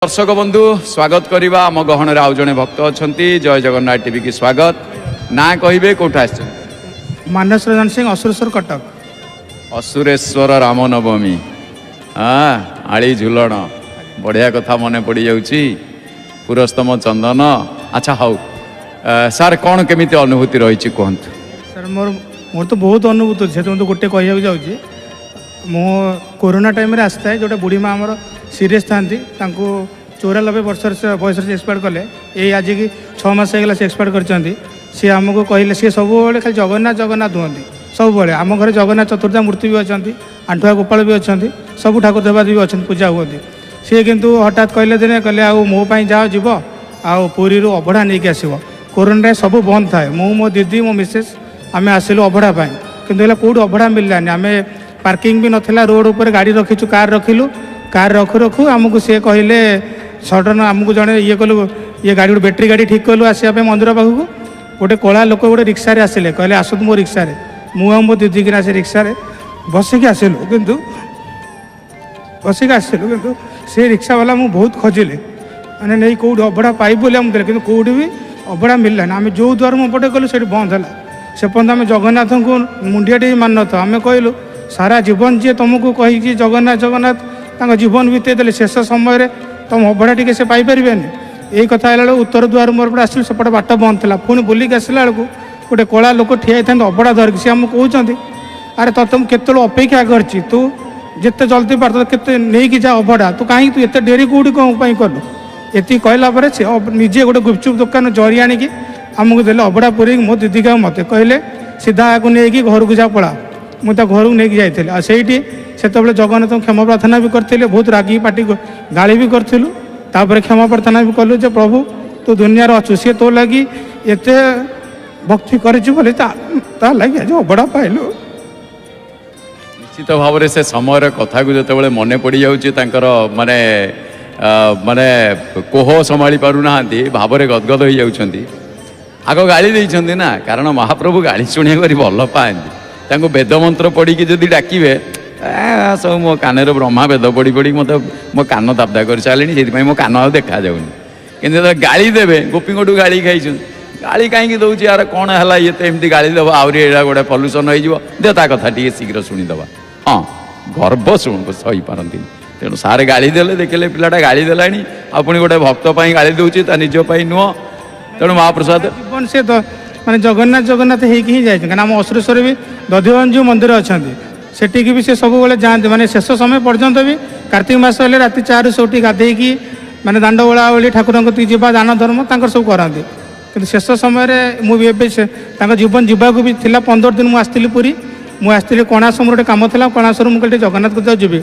ଦର୍ଶକ ବନ୍ଧୁ, ସ୍ୱାଗତ କରିବା। ଆମ ଗହଣରେ ଆଉ ଜଣେ ଭକ୍ତ ଅଛନ୍ତି। ଜୟ ଜଗନ୍ନାଥ ଟିଭି କି ସ୍ୱାଗତ। ନାଁ କହିବେ, କୋଉଠୁ ଆସିଛନ୍ତି? ମାନସ ରଞ୍ଜନ ସିଂ, ଅସୁରେଶ୍ୱର, କଟକ। ଅସୁରେଶ୍ୱର, ରାମନବମୀ, ହଁ, ଆଳି ଝୁଲଣ, ବଢ଼ିଆ କଥା ମନେ ପଡ଼ିଯାଉଛି, ପୁରସ୍ତମ ଚନ୍ଦନ। ଆଚ୍ଛା ହଉ, ସାର୍, କ'ଣ କେମିତି ଅନୁଭୂତି ରହିଛି କୁହନ୍ତୁ। ସାର୍, ମୋର ତ ବହୁତ ଅନୁଭୂତି ଅଛି, ସେଥିପାଇଁ ତ ଗୋଟେ କହିବାକୁ ଯାଉଛି। ମୁଁ କୋରୋନା ଟାଇମ୍ରେ ଆସିଥାଏ, ଯେଉଁଟା ବୁଢ଼ୀ ମା ଆମର ସିରିୟସ୍ ଥାନ୍ତି, ତାଙ୍କୁ 94 ବର୍ଷର ସେ ବୟସରେ ସେ ଏକ୍ସପାୟାର୍ଡ଼ କଲେ। ଏଇ ଆଜିକି 6 ମାସ ହେଇଗଲା ସେ ଏକ୍ସପାୟାର୍ଡ଼ କରିଛନ୍ତି। ସିଏ ଆମକୁ କହିଲେ, ସିଏ ସବୁବେଳେ ଖାଲି ଜଗନ୍ନାଥ ଜଗନ୍ନାଥ ହୁଅନ୍ତି ସବୁବେଳେ। ଆମ ଘରେ ଜଗନ୍ନାଥ ଚତୁର୍ଦ୍ଧା ମୂର୍ତ୍ତି ବି ଅଛନ୍ତି, ଆଣ୍ଠୁଆ ଗୋପାଳ ବି ଅଛନ୍ତି, ସବୁ ଠାକୁର ଦେବାଦେବୀ ଅଛନ୍ତି, ପୂଜା ହୁଅନ୍ତି। ସିଏ କିନ୍ତୁ ହଠାତ୍ କହିଲେ ଦିନେ, କହିଲେ ଆଉ ମୋ ପାଇଁ ଯାଅ ଯିବ ଆଉ ପୁରୀରୁ ଅବଢ଼ା ନେଇକି ଆସିବ। କୋରୋନାରେ ସବୁ ବନ୍ଦ ଥାଏ। ମୁଁ, ମୋ ଦିଦି, ମୋ ମିସେସ୍ ଆମେ ଆସିଲୁ ଅବଢ଼ା ପାଇଁ, କିନ୍ତୁ ହେଲା କେଉଁଠି ଅବଢ଼ା ମିଳିଲାନି। ଆମେ ପାର୍କିଂ ବି ନଥିଲା, ରୋଡ଼ ଉପରେ ଗାଡ଼ି ରଖିଛୁ, କାର୍ ରଖିଲୁ। କାର୍ ରଖୁ ରଖୁ ଆମକୁ ସିଏ କହିଲେ, ସଡ଼ନ୍ ଆମକୁ ଜଣେ ଇଏ କଲୁ, ଇଏ ଗାଡ଼ି ଗୋଟେ ବ୍ୟାଟେରୀ ଗାଡ଼ି ଠିକ୍ କଲୁ ଆସିବା ପାଇଁ ମନ୍ଦିର ପାଖକୁ। ଗୋଟେ କଳା ଲୋକ ଗୋଟେ ରିକ୍ସାରେ ଆସିଲେ, କହିଲେ ଆସନ୍ତୁ ମୋ ରିକ୍ସାରେ। ମୁଁ ଆଉ ମୋ ଦିଦିକିନା ସେ ରିକ୍ସାରେ ବସିକି ଆସିଲୁ, କିନ୍ତୁ ବସିକି ଆସିଲୁ, କିନ୍ତୁ ସେ ରିକ୍ସାବାଲା ମୁଁ ବହୁତ ଖୋଜିଲି, ମାନେ ନେଇ କେଉଁଠି ଅବଢ଼ା ପାଇବୁ ବୋଲି ଆମକୁ ଦେଲେ, କିନ୍ତୁ କେଉଁଠି ବି ଅବଢ଼ା ମିଳିଲାନି। ଆମେ ଯେଉଁ ଦ୍ୱାର ମୁଁ ପଟେ ଗଲୁ ସେଇଠି ବନ୍ଦ ହେଲା। ସେ ପର୍ଯ୍ୟନ୍ତ ଆମେ ଜଗନ୍ନାଥଙ୍କୁ ମୁଣ୍ଡିଆଟି ମାନିନଥାଉ। ଆମେ କହିଲୁ ସାରା ଜୀବନ ଯିଏ ତୁମକୁ କହିକି ଜଗନ୍ନାଥ ଜଗନ୍ନାଥ ତାଙ୍କ ଜୀବନ ବିତେଇ ଦେଲେ, ଶେଷ ସମୟରେ ତୁମ ଅବଢ଼ା ଟିକେ ସେ ପାଇପାରିବେନି? ଏଇ କଥା ହେଲା ବେଳକୁ ଉତ୍ତର ଦ୍ୱାର ମୋର ପଟେ ଆସିଲୁ, ସେପଟେ ବାଟ ବନ୍ଦ ଥିଲା। ପୁଣି ବୁଲିକି ଆସିଲା ବେଳକୁ ଗୋଟେ କଳା ଲୋକ ଠିଆ ହେଇଥାନ୍ତି ଅବଢ଼ା ଧରିକି। ସେ ଆମକୁ କହୁଛନ୍ତି, ଆରେ ତତେ ମୁଁ କେତେବେଳେ ଅପେକ୍ଷା କରିଛି, ତୁ ଯେତେ ଜଲ୍ଦି ପାର କେତେ ନେଇକି ଯା ଅବଢ଼ା, ତୁ କାହିଁକି ତୁ ଏତେ ଡେରି କେଉଁଠି କ'ଣ ପାଇଁ କଲୁ? ଏତିକି କହିଲା ପରେ ସେ ନିଜେ ଗୋଟେ ଗୁପଚୁପ୍ ଦୋକାନ ଜରି ଆଣିକି ଆମକୁ ଦେଲେ ଅବଢ଼ା ପୁରେଇକି, ମୋ ଦିଦିକି ଆଉ ମୋତେ। କହିଲେ ସିଧା ଆକୁ ନେଇକି ଘରକୁ ଯା, ପଳା। ମୁଁ ତା ଘରକୁ ନେଇକି ଯାଇଥିଲି, ଆଉ ସେଇଠି ସେତେବେଳେ ଜଗନ୍ନାଥଙ୍କୁ କ୍ଷମା ପ୍ରାର୍ଥନା ବି କରିଥିଲି। ବହୁତ ରାଗିକି ପାଟି ଗାଳି ବି କରିଥିଲୁ, ତାପରେ କ୍ଷମା ପ୍ରାର୍ଥନା ବି କଲୁ ଯେ ପ୍ରଭୁ ତୁ ଦୁନିଆରେ ଅଛୁ, ସିଏ ତୋ ଲାଗି ଏତେ ଭକ୍ତି କରିଛୁ ବୋଲି ତା ଲାଗି ଆଜି ଅବଢ଼ା ପାଇଲୁ। ନିଶ୍ଚିତ ଭାବରେ ସେ ସମୟର କଥାକୁ ଯେତେବେଳେ ମନେ ପଡ଼ିଯାଉଛି, ତାଙ୍କର ମାନେ ମାନେ କୋହ ସମ୍ଭାଳି ପାରୁନାହାନ୍ତି, ଭାବରେ ଗଦଗଦ ହେଇଯାଉଛନ୍ତି। ଆଗ ଗାଳି ଦେଇଛନ୍ତି ନା, କାରଣ ମହାପ୍ରଭୁ ଗାଳି ଶୁଣିବାକୁ ଭାରି ଭଲ ପାଆନ୍ତି। ତାଙ୍କୁ ବେଦ ମନ୍ତ୍ର ପଢ଼ିକି ଯଦି ଡାକିବେ, ସବୁ ମୋ କାନରେ ବ୍ରହ୍ମା ବେଦ ପଢ଼ି ପଢ଼ିକି ମୋତେ ମୋ କାନ ଦାବଦା କରିସାରିଲେଣି, ସେଥିପାଇଁ ମୋ କାନ ଆଉ ଦେଖାଯାଉନି। କିନ୍ତୁ ଯେତେବେଳେ ଗାଳି ଦେବେ, ଗୋପୀଙ୍କଠୁ ଗାଳି ଖାଇଛନ୍ତି, ଗାଳି କାହିଁକି ଦେଉଛି, ଆର କ'ଣ ହେଲା, ଇଏ ତ ଏମିତି ଗାଳି ଦେବ, ଆହୁରି ଏଇଟା ଗୋଟେ ପଲ୍ୟୁସନ୍ ହେଇଯିବ, ଦେ ତା କଥା ଟିକେ ଶୀଘ୍ର ଶୁଣିଦେବା। ହଁ, ଗର୍ବ ଶୁଣ ସହିପାରନ୍ତିନି। ତେଣୁ ସାର୍ ଗାଳି ଦେଲେ, ଦେଖିଲେ ପିଲାଟା ଗାଳି ଦେଲାଣି, ଆଉ ପୁଣି ଗୋଟେ ଭକ୍ତ ପାଇଁ ଗାଳି ଦେଉଛି, ତା ନିଜ ପାଇଁ ନୁହଁ। ତେଣୁ ମହାପ୍ରସାଦ ଜୀବନ ସେ ମାନେ ଜଗନ୍ନାଥ ଜଗନ୍ନାଥ ହେଇକି ହିଁ ଯାଇଛନ୍ତି। କାରଣ ଆମ ଅସୁରେଶ୍ୱର ବି ଦଧିବଞ୍ଜୁ ମନ୍ଦିର ଅଛନ୍ତି, ସେଠିକି ବି ସେ ସବୁବେଳେ ଯାଆନ୍ତି। ମାନେ ଶେଷ ସମୟ ପର୍ଯ୍ୟନ୍ତ ବି କାର୍ତ୍ତିକ ମାସ ହେଲେ ରାତି 4ରୁ ସେଠି ଗାଧେଇକି ମାନେ ଦାଣ୍ଡ ଓଳାଓଳି ଠାକୁରଙ୍କ କତିକି ଯିବା, ଦାନ ଧର୍ମ ତାଙ୍କର ସବୁ କରନ୍ତି। କିନ୍ତୁ ଶେଷ ସମୟରେ ମୁଁ ବି ଏବେ ସେ ତାଙ୍କ ଜୀବନ ଯିବାକୁ ବି ଥିଲା 15 ଦିନ। ମୁଁ ଆସିଥିଲି ପୁରୀ, ମୁଁ ଆସିଥିଲି କଣାସ, ମୋର ଗୋଟେ କାମ ଥିଲା କଣାସରୁ। ମୁଁ କହିଲି ଜଗନ୍ନାଥ କତିକି ଯିବି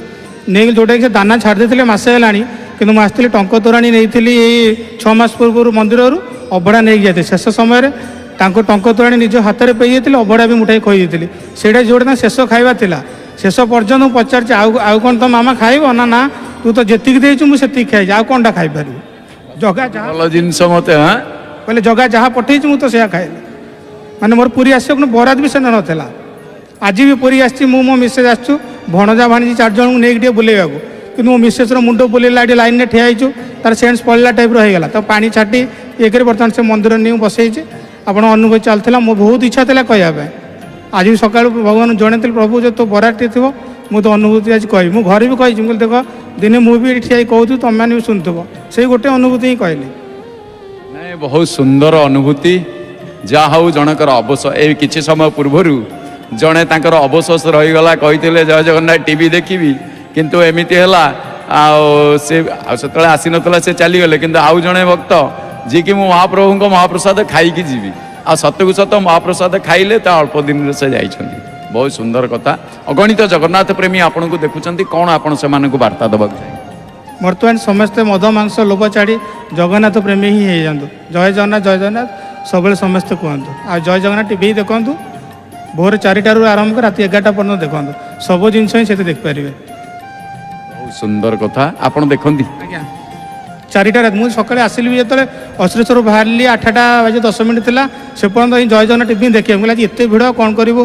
ନେଇକି, ଯେଉଁଟାକି ସେ ଦାନା ଛାଡ଼ି ଦେଇଥିଲେ ମାସେ ହେଲାଣି, କିନ୍ତୁ ମୁଁ ଆସିଥିଲି ଟଙ୍କ ତୋରାଣୀ ନେଇଥିଲି ଏଇ 6 ମାସ ପୂର୍ବରୁ ମନ୍ଦିରରୁ, ଅବଢ଼ା ନେଇକି ଯାଇଥିଲି। ଶେଷ ସମୟରେ ତାଙ୍କୁ ଟଙ୍କ ତୋରାଣୀ ନିଜ ହାତରେ ପେଇ ଦେଇଥିଲି, ଅବଢ଼ା ବି ମୁଠାଇ ଖୋଇ ଦେଇଥିଲି। ସେଇଟା ଯେଉଁଟା ତାଙ୍କ ଶେଷ ଖାଇବା ଥିଲା। ଶେଷ ପର୍ଯ୍ୟନ୍ତ ମୁଁ ପଚାରିଛି, ଆଉ କ'ଣ ତମ ମାମା ଖାଇବ? ନା ନା, ତୁ ତ ଯେତିକି ଦେଇଛୁ ମୁଁ ସେତିକି ଖାଇଛି, ଆଉ କ'ଣଟା ଖାଇପାରିବି? ଜଗା ଯାହା ଭଲ ଜିନିଷ ମୋତେ, ହଁ, କହିଲେ ଜଗା ଯାହା ପଠେଇଛି ମୁଁ ତ ସେଇଆ ଖାଇଲି। ମାନେ ମୋର ପୁରୀ ଆସିବାକୁ ବରାଦ ବି ସେଦିନ ନଥିଲା। ଆଜି ବି ପୁରୀ ଆସିଛି, ମୁଁ ମୋ ମିସେସ୍ ଆସିଛୁ, ଭଣଜା ଭାଣିଜି 4 ଜଣଙ୍କୁ ନେଇକି ଟିକେ ବୁଲେଇବାକୁ, କିନ୍ତୁ ମୋ ମିସେସ୍ର ମୁଣ୍ଡ ବୁଲେଇଲା, ଏଠି ଲାଇନ୍ରେ ଠିଆ ହେଇଛୁ, ତାର ସେନ୍ସ ପଳେଇଲା ଟାଇପ୍ର ହେଇଗଲା। ତ ପାଣି ଛାଟି ଇଏ କରି ବର୍ତ୍ତମାନ ସେ ମନ୍ଦିର ନେଇ ବସେଇଛି। ଆପଣ ଅନୁଭୂତି ଚାଲିଥିଲା, ମୋ ବହୁତ ଇଚ୍ଛା ଥିଲା କହିବା ପାଇଁ। ଆଜି ବି ସକାଳୁ ଭଗବାନ ଜଣେଇଥିଲି, ପ୍ରଭୁ ଯେ ତୋ ବରାଦଟି ଥିବ, ମୁଁ ତ ଅନୁଭୂତି ଆଜି କହିବି। ମୁଁ ଘରେ ବି କହିଛି, ମୁଁ କହିଲି ଦେଖ ଦିନେ ମୁଁ ବି ଏଠି ଠିଆ ହେଇ କହୁଥିବି, ତୁମେମାନେ ବି ଶୁଣୁଥିବ। ସେଇ ଗୋଟେ ଅନୁଭୂତି ହିଁ କହିଲି। ନାଇଁ, ବହୁତ ସୁନ୍ଦର ଅନୁଭୂତି। ଯାହା ହଉ, ଜଣଙ୍କର ଅବସ ଏଇ କିଛି ସମୟ ପୂର୍ବରୁ ଜଣେ ତାଙ୍କର ଅବଶୋଷ ରହିଗଲା, କହିଥିଲେ ଜୟ ଜଗନ୍ନାଥ ଟିଭି ଦେଖିବି, କିନ୍ତୁ ଏମିତି ହେଲା, ଆଉ ସେ ଆଉ ସେତେବେଳେ ଆସିନଥିଲା, ସେ ଚାଲିଗଲେ। କିନ୍ତୁ ଆଉ ଜଣେ ଭକ୍ତ ଯିଏକି ମୁଁ ମହାପ୍ରଭୁଙ୍କ ମହାପ୍ରସାଦ ଖାଇକି ଯିବି, ଆଉ ସତକୁ ସତ ମହାପ୍ରସାଦ ଖାଇଲେ, ତା ଅଳ୍ପ ଦିନରେ ସେ ଯାଇଛନ୍ତି। ବହୁତ ସୁନ୍ଦର କଥା। ଅଗଣିତ ଜଗନ୍ନାଥ ପ୍ରେମୀ ଆପଣଙ୍କୁ ଦେଖୁଛନ୍ତି, କ'ଣ ଆପଣ ସେମାନଙ୍କୁ ବାର୍ତ୍ତା ଦେବାକୁ ଚାହିଁବେ? ବର୍ତ୍ତମାନ ସମସ୍ତେ ମଦ ମାଂସ ଲୋଭ ଛାଡ଼ି ଜଗନ୍ନାଥ ପ୍ରେମୀ ହିଁ ହେଇଯାଆନ୍ତୁ। ଜୟ ଜଗନ୍ନାଥ, ଜୟ ଜଗନ୍ନାଥ ସବୁବେଳେ ସମସ୍ତେ କୁହନ୍ତୁ, ଆଉ ଜୟ ଜଗନ୍ନାଥ ଟିଭି ଦେଖନ୍ତୁ। ଭୋର 4ଟାରୁ ଆରମ୍ଭ କରି ରାତି 11ଟା ପର୍ଯ୍ୟନ୍ତ ଦେଖନ୍ତୁ, ସବୁ ଜିନିଷ ହିଁ ସେଠି ଦେଖିପାରିବେ। ବହୁତ ସୁନ୍ଦର କଥା। ଆପଣ ଦେଖନ୍ତି? ଆଜ୍ଞା, 4ଟା ରାତି ମୁଁ ସକାଳେ ଆସିଲି ବି, ଯେତେବେଳେ ଅସୁରେଶ୍ୱରରୁ ବାହାରିଲି 8ଟା ବାଜି 10 ମିନିଟ୍ ଥିଲା, ସେ ପର୍ଯ୍ୟନ୍ତ ହିଁ ଜୟ ଜଗନ୍ନାଥ ଟିଭି ଦେଖିବାକୁ। ମୁଁ କହିଲି ଆଜି ଏତେ ଭିଡ଼, କ'ଣ କରିବୁ,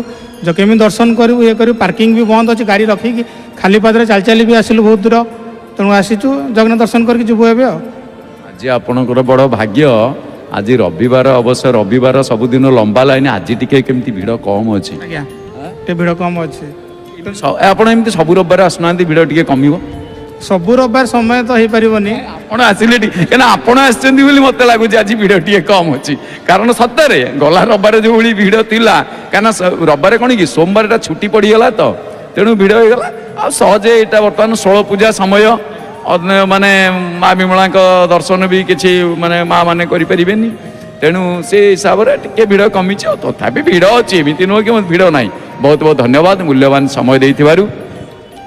କେମିତି ଦର୍ଶନ କରିବୁ, ଇଏ କରିବୁ, ପାର୍କିଂ ବି ବନ୍ଦ ଅଛି, ଗାଡ଼ି ରଖିକି ଖାଲି ପାଦରେ ଚାଲି ଚାଲି ବି ଆସିଲୁ ବହୁତ ଦୂର। ତେଣୁ ଆସିଛୁ, ଜଗନ୍ନାଥ ଦର୍ଶନ କରିକି ଯିବୁ ଏବେ। ଆଉ ଆଜି ଆପଣଙ୍କର ବଡ଼ ଭାଗ୍ୟ, ଆଜି ରବିବାର। ଅବଶ୍ୟ ରବିବାର ସବୁଦିନ ଲମ୍ବା ଲାଇନ, ଆଜି ଟିକେ କେମିତି ଭିଡ଼ କମ୍ ଅଛି। ଆଜ୍ଞା, ଟିକେ ଭିଡ଼ କମ୍ ଅଛି। ଆପଣ ଏମିତି ସବୁ ରବିବାର ଆସୁନାହାନ୍ତି, ଭିଡ଼ ଟିକେ କମିବ। ସବୁ ରବିବାର ସମୟ ତ ହେଇପାରିବନି। ଆପଣ ଆସିଲେ ଟିକେ, କାହିଁକିନା ଆପଣ ଆସିଛନ୍ତି ବୋଲି ମୋତେ ଲାଗୁଛି ଆଜି ଭିଡ଼ ଟିକେ କମ୍ ଅଛି। କାରଣ ସତରେ ଗଲା ରବିବାର ଯେଉଁଭଳି ଭିଡ଼ ଥିଲା, କାହିଁକିନା ରବିବାର କ'ଣ କି ସୋମବାରଟା ଛୁଟି ପଡ଼ିଗଲା ତ, ତେଣୁ ଭିଡ଼ ହେଇଗଲା। ଆଉ ସହଜେ ଏଇଟା ବର୍ତ୍ତମାନ ଷୋଳ ପୂଜା ସମୟ, ଅନ୍ୟ ମାନେ ମା ବିମଳାଙ୍କ ଦର୍ଶନ ବି କିଛି ମାନେ ମା ମାନେ କରିପାରିବେନି, ତେଣୁ ସେ ହିସାବରେ ଟିକେ ଭିଡ଼ କମିଛି। ଆଉ ତଥାପି ଭିଡ଼ ଅଛି, ଏମିତି ନୁହଁ କି ଭିଡ଼ ନାହିଁ। ବହୁତ ବହୁତ ଧନ୍ୟବାଦ ମୂଲ୍ୟବାନ ସମୟ ଦେଇଥିବାରୁ।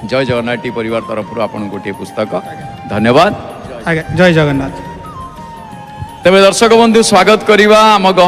ଜୟ ଜଗନ୍ନାଥ ଟି ପରିବାର ତରଫରୁ ଆପଣଙ୍କୁ ଗୋଟିଏ ପୁସ୍ତକ। ଧନ୍ୟବାଦ। ଆଜ୍ଞା, ଜୟ ଜଗନ୍ନାଥ। ତେବେ ଦର୍ଶକ ବନ୍ଧୁ, ସ୍ୱାଗତ କରିବା ଆମ ଗହଣ